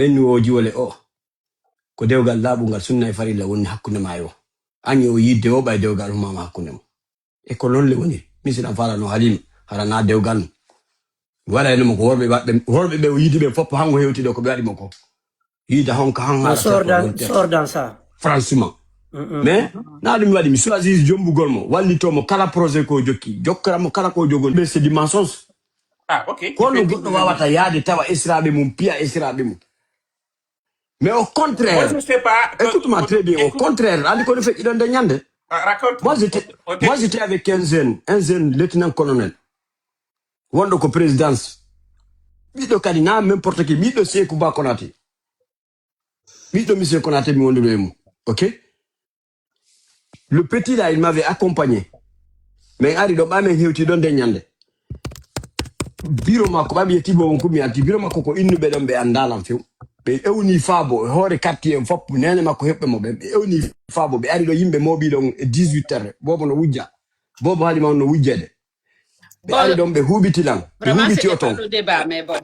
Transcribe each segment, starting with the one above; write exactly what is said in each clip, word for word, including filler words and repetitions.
Ɓennu o jiwole o. Ko dewgal laaɓungal sunna e farilla woni hakkunde ma e o. An e o yidde o ɓay dewgal humama hakkunde mo. E ko non le woni. Min siɗan faalano Halima. Hara na dewgal no. Waɗa e no mo ko worɓe maɓɓe, worɓe ɓe o yidi ɓe foppo hango hewti ɗo ko ɓe waɗi mo ko. Yida hon ka han No hara sordan sappo sordan sa. Franchement. Mais na ɗum waɗi mi choisir jombugol mo wallito mo kala projet ko jokki jokkara mo kala ko jogol ɓe c'est du mensonge. Ah, ok. Ko no goɗɗo wawata yaade tawa esiraɓe mum piya esiraɓe mum. Mais au Moi, contraire, je sais pas. Écoute-moi très bien, au Écoute, contraire, andi ko no feƴƴiɗon nde ñande. ah, raconte. Moi, j'étais, On t'a- moi, j'étais avec un jeune, un jeune lieutenant-colonel. Wonɗo ko présidence. Ɓiɗɗo kadi na n'importe qui, ɓiɗɗo Sekou Ba Konaté. Ɓiɗɗo monsieur Konaté mi wonduɗo e mum. Ok? Le petit là, il m'avait accompagné. Min ari ɗo ɓamen hewti ɗon nde ñande. Biro makko ɓami yetti bo on kumi atti biro makko ko innuɓe ɗon ɓe andalan few. Ɓe ewni faabo e hoore quartier en foppu nene makko heɓɓe mo ɓen ɓe ewni faabo ɓe ari ɗo yimɓe mooɓi ɗon e dix-huit heures boobo no wujja. Boobo Halima on no wujjede. Ɓe ari ɗon ɓe huɓiti lan ɓe Vraiment, huɓiti c'était o ton. Pas le débat, mais bon.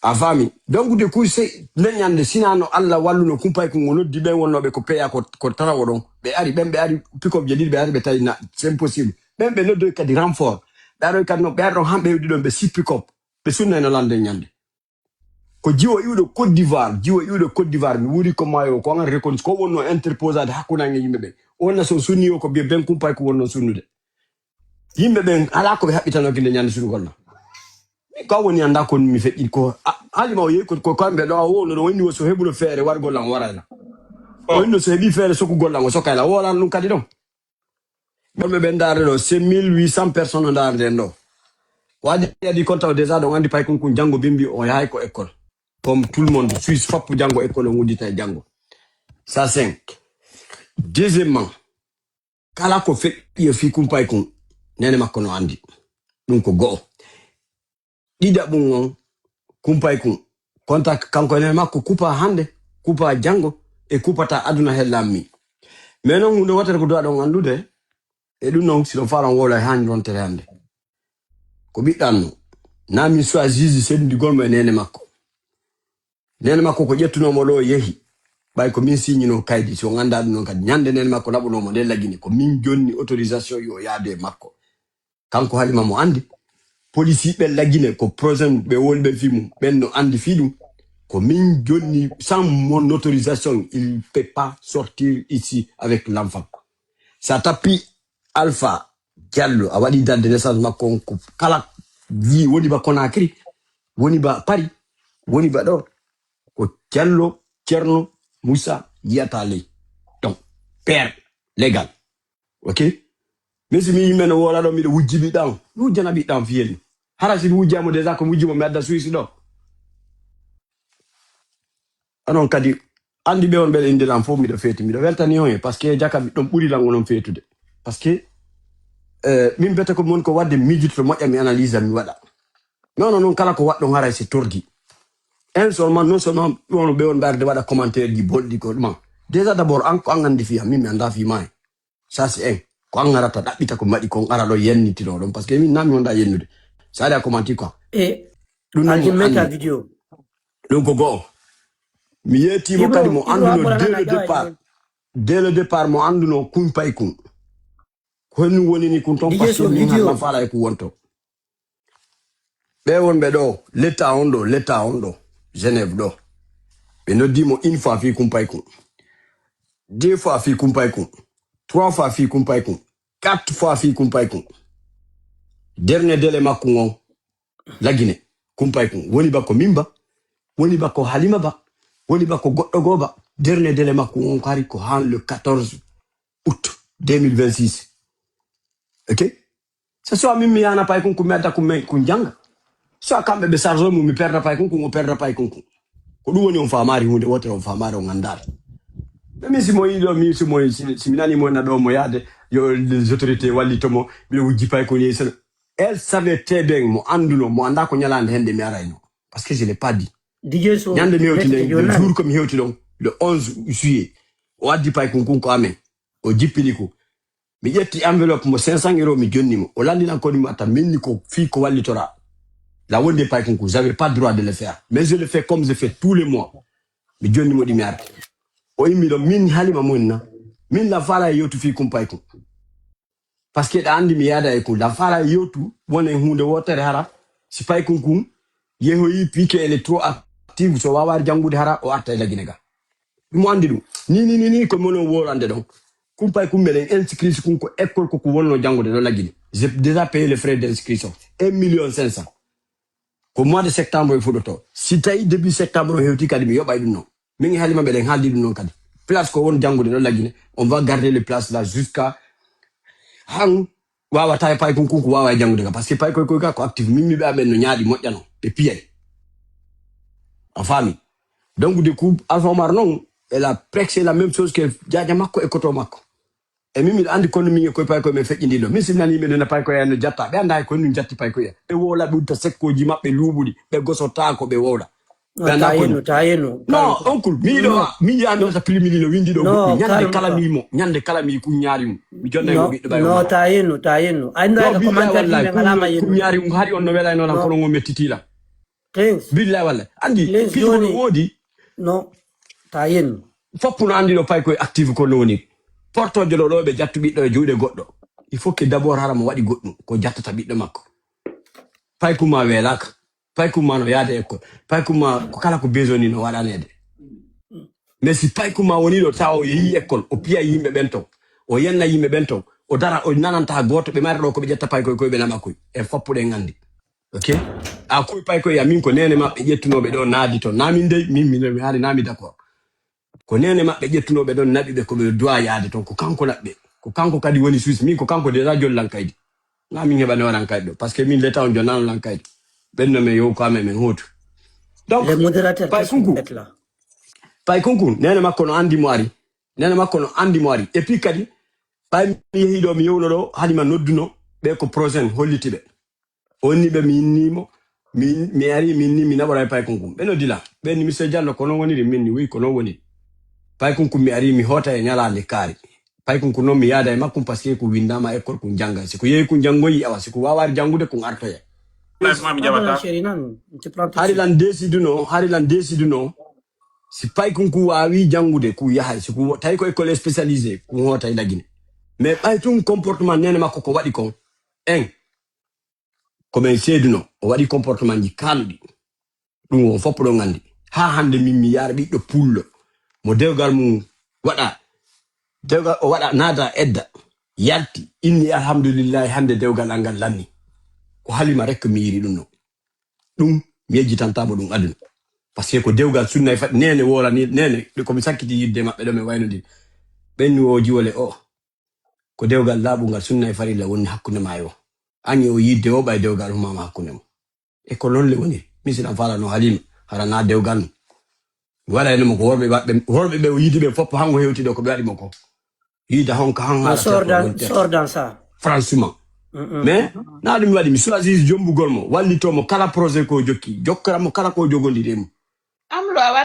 A faami. Donc de coup c'est nden ñande sina no Allah walluno kumpay ko ngo noddi ɓen wonnoɓe ko peya ko, ko tarawo ɗon. Ɓe ari ɓen ɓe ari pick-up je ɗiɗi ɓe ari ɓe tawi na c'est impossible. Ɓen ɓe noddoy kadi renfort. Ɓe aroy kadi no ɓe ari ɗon hamɓe hewɗi ɗon ɓe si pick-up. Ɓe sunnayno lan nden ñande. Ko jiwo iwɗo Côte d'Ivoire, jiwo iwɗo Côte d'Ivoire mi wuuri ko maayo ko an reconnaisse ko wonno interposade hakkunange yimɓe ɓen. O wonna so sunni o ko biye ben kumpay ko wonno sunnude. Yimɓe ɓen ala ko ɓe haɓɓitanoki nde ñande sudugol lan. Min ko a woni annda kon mi feƴƴi ko a- Halima o yehi ko ko kamɓe ɗo a wowno ɗo wonni o so heɓuno feere wargol lan o warayla. O wonno so heɓi feere sokugol lan o sokayla o wolan ɗum kadi ɗon. Ɓorɓe ɓen ndaarde ɗo c'est mille huit cents personnes o ndaarde en ɗo. Waɗi adi kon taw déjà ɗon anndi pay kun kun janngo bimbi o yahay ko école. Comme tout le monde Suisse foppo janngo école o nguddita e janngo. Ça cinq. Deuxièmement, kala ko feƴƴi e fii kumpay kun nene makko no anndi. Ɗum ko go'o. Ɗiɗaɓum on kumpay kun konta kanko nene makko kupa hannde kupa janngo e kupata aduna he lammi. Mais noon hunde wotere ko duwa ɗon anndude e ɗum noon siɗon faalon wowla e haani rontere hannde. Ko ɓiɗɗan no na min choisisi sendigol mo e nene makko. Nene makko ko ƴettunoomo ɗo yehi ɓay ko min signino kaydi si on annda ɗum noon kadi ñande nene makko naɓunoomo nde lagine ko min jonni autorisation yo yaade e makko. Kanko halima mo anndi polisi ɓe lagine ko projet ɓe woni ɓen fii mum ɓen no anndi fii ɗum. Ko min jonni sans mon autorisation il peut pas sortir ici avec l'enfant. Sa tappi Alpha Diallo a waɗi date de naissance makko on ko kala ji woni ba Conakry woni ba Paris woni ba ɗo ko Diallo Thierno Moussa yiyata ley. Donc père légal. Ok. Min si mi yimɓe no wola ɗo miɗo wujji ɓiɗɗan mi wujjana ɓiɗɗan fiyel. Hara si mi wujjamo déjà ko mi wujji mo mi adda suisi ɗo. Onon kadi anndi ɓe on ɓeɗe innde lan fof miɗo feeti miɗo weltani on e parce que jaka ɗon ɓuri lan onon feetude. Parce que eh, min bete ko mon ko wadde miijito moƴƴa mi analyse mi waɗa. Mais onon noon kala ko waɗɗon haray si tordi. En seulement non seulement ɗon ɓe on mbarde waɗa commentaire ji bonɗi ko ɗuma. Déjà d'abord an ko an anndi fiya min mi annda fi ma. Ça c'est un. Ko an arata ɗaɓɓita ko mbaɗi kon ara ɗo yennitino ɗon parce que min nami honda yennude. Sa ari a commenti quoi. E Ɗum noon aji mo meta anndi. Video. Ɗum ko go'o. Mi yeetimo Ibro, kadi mo Ibro annduno Amorana dès le Gawa départ. Ibro. Dès le départ mo annduno kumpay kun. Ko hennu wonini kun ton Didier parce que Sow min Video. Halima faala e ko wonto. Ɓe wonɓe ɗo letta on ɗo letta on ɗo Genève ɗo. Ɓe noddimo une fois fii kumpay kun. Deux fois fii kumpay kun. Trois fois fii kumpay kun. Quatre fois fii kumpay kun. Dernier délai makko ngon lagine kumpay kun woni ba ko min ba woni ba ko Halima ba woni ba ko goɗɗo goo ba. Dernier délai makko ngon ko hari ko han le quatorze août deux mille vingt-six. Ok. C'est soit min mi yana pay kun ko mi adda kun men kun janga. Soit kamɓe ɓe charge mum mi perda pay kun kun o perda pay kun kun. Ko ɗum woni on faamaari hunde wotere on faamaari on anndaali. Ɓe min si mo yiɗo min si mo si si mi nani mo na ɗo mo yaade yo les autorités wallito mo miɗo wujji pay kun yehi sene. Elle savait très bien mo annduno mo annda ko ñalaande hende mi arayno. Parce que je l'ai pas dit. Didier Sow. Ñande mi hewti Meta nden Video le nani. Jour ko mi hewti ɗon le onze juillet o addi pay kun kun ko amen. O jippini ko mi ƴetti enveloppe mo cinq cents euros mi jonni mo o landinan koni mo atta minni ko fii ko wallitora. La wonde pay kun kun j'avais pas droit de le faire mais je le fais comme je fais tous les mois. Mi jonni mo ɗi mi arti. O immi ɗon, min Halima Moyna. Min la fala yewtu fii kun paykun. Parce que ɗa andi mi yaada e kun. La fala yewtu wonen huunde wootere hara. Si paykun kun yehoyi, puisque elle est trop active, so waawaari janngude hara, o arta e Lagine ga. Ɗum andi ɗum. Ni, ni, ni, ni, ko mono wolande ɗon. Kun paykun meɗen inscrit kun ko école ko ko wonno janngude ɗo Lagine. J'ai déjà payé les frais d'inscription. Un million cinq cents. Ko mois de septembre e fuɗoto. Si tawi début septembre o hewti kadi mi yoɓay ɗum non. Min e Halima meɗen haaldi ɗum non kadi. Place ko won janngude ɗo Lagine. On va garder les places là jusqu'à han wawata e paykun kun ko wawa e janngude ka. Parce que paykoy koy ka ko actif. Min mi ɓe amen no ñaaɗi moƴƴano. Ɓe piyay. A faami? Donc du coup, Alpha Omar non, elle a presque la même chose que jaaja makko e koto makko. E min miɗo andi kono min e koye paykoye men feƴƴinɗino. Min si mi nani yimɓe nena paykoye en no jatta. Ɓe anda hay koye min jatti paykoye. Ɓe wowla ɓe utta sekkoji maɓɓe luuɓuɗi. Ɓe gosota ko ɓe wowla. Ɓe No, anda koye tayinno, tayinno. Non, oncle, miɗo mi yiɗa mi wata pilimilino windi ɗo No, goɗɗum. Ñande calme, kala calme. mi mo, ñande kala mi kuññaari mum. Mi jonnay mo No, ɓiɗɗo ɓay no, Omar. tayinno, tayinno. Ay, no, no, ay, ko billahi mantaji wallahi, men alama kuññaari mum hari on no welayno lan No. kono ngo mettiti lan. Things. Billahi wallahi. Andi, Things piɗɗo no joni. woodi. No, tayinno. Foppu no andi ɗo paykoye active ko no woni. Portojo ɗo ɗo ɓe jattu ɓiɗɗo e juuɗe goɗɗo. Il faut que d'abord hara mo waɗi goɗɗum ko jattata ɓiɗɗo makko. Paykuma welaka. Paykuma no yaade école. Paykuma ko kala ko besoin ni no waɗaneede. Mais si paykuma woni ɗo tawa o yehi école, o piya yimɓe ɓen ton. O yenna yimɓe ɓen ton. O dara, o nananta gooto ɓe mari ɗo ko ɓe ƴetta paykoye koye ɓe nama koye. En foppuɗen andi. Ok? A koye paykoye ya min ko nene maɓɓe ƴettunooɓe ɗo naadi ton. Na min dey, min, min, mi hari na mi d'accord. Ko nene maɓɓe ƴettunooɓe ɗon naɓi ɓe ko ɓe duwa yaade ton. Ko kanko naɓɓe. Ko kanko kadi woni Suisse. Min ko kanko déjà jollan kaydi. Na min heɓa newaran kaydi ɗo. Parce que min leta on jonnano lan kaydi. Ɓen no men yow ko amen men hootu. Donc, Les modérateurs, pay qu'est-ce que vous kunku. faites là? Pay kunku, nene makko no andi mo ari. Nene makko no andi mo ari. Et puis kadi, ɓay mi yehi ɗo mi yewno ɗo, Halima nodduno ɓe ko prochain holliti ɓe. O wonni ɓe mi inni mo, mi, mi ari mi inni mi naɓora e pay kunku. Ɓe noddi lan. Ɓe ni Mister Diallo ko non woniri min ni wi ko non woniri. Pay kunku mi ari mi hoota e ñalaande kaari. Pay kunku non mi yaada e makkum parce que ko windama école kun jannga. Si ko yehi kun janngoyi awa, si ko wawaari janngude kun artoya. Plasma mi Pardon, jaɓata. chérie, non, tu prends tout de Hari suite. lan desiduno, hari lan desiduno. Si pay kunku wawi janngude ku yahay, si ku tawi ko école spécialisé, ku hoota e Lagine. Mais ɓay tun comportement nene makko ko waɗi kon. En, ko men seeduno, o waɗi comportement ji kaaluɗi. Ɗum on fof ɗon anndi. Haa hannde min mi yaara ɓiɗɗo pullo mo dewgal mum waɗa, dewgal o waɗa naada edda, yalti, inni alhamdulillahi hannde dewgal an ngal lanni. Ko Halima rek mi yiri ɗum ɗo. Ɗum mi yejjitantamo ɗum aduna. Parce que ko dewgal sunna e faɗi nene wolani, nene, ɗum ko mi sakkiti yidde maɓɓe ɗo mi waynodiri. Ɓenni o jiwole o. Ko dewgal laaɓungal sunna e farilla woni hakkunde ma e o. An e o yidde o ɓay dewgal humama hakkunde mo. E ko non le woni. Min siɗan faalano Halima, hara na dewgal mum. Mi waɗayno mo ko worɓe maɓɓe, worɓe ɓe o yiidi ɓe fof hango hewti ɗo ko ɓe waɗi mo ko. Yiida hon ka han No haala sordan, cakko woni tati. sordan sa. Franchement. Mm-mm. Mais na ɗum mi waɗi, mi choisir jombugol mo, wallito mo kala projet ko jokki, jokkora mo kala ko jogondiri e mum. Amlo a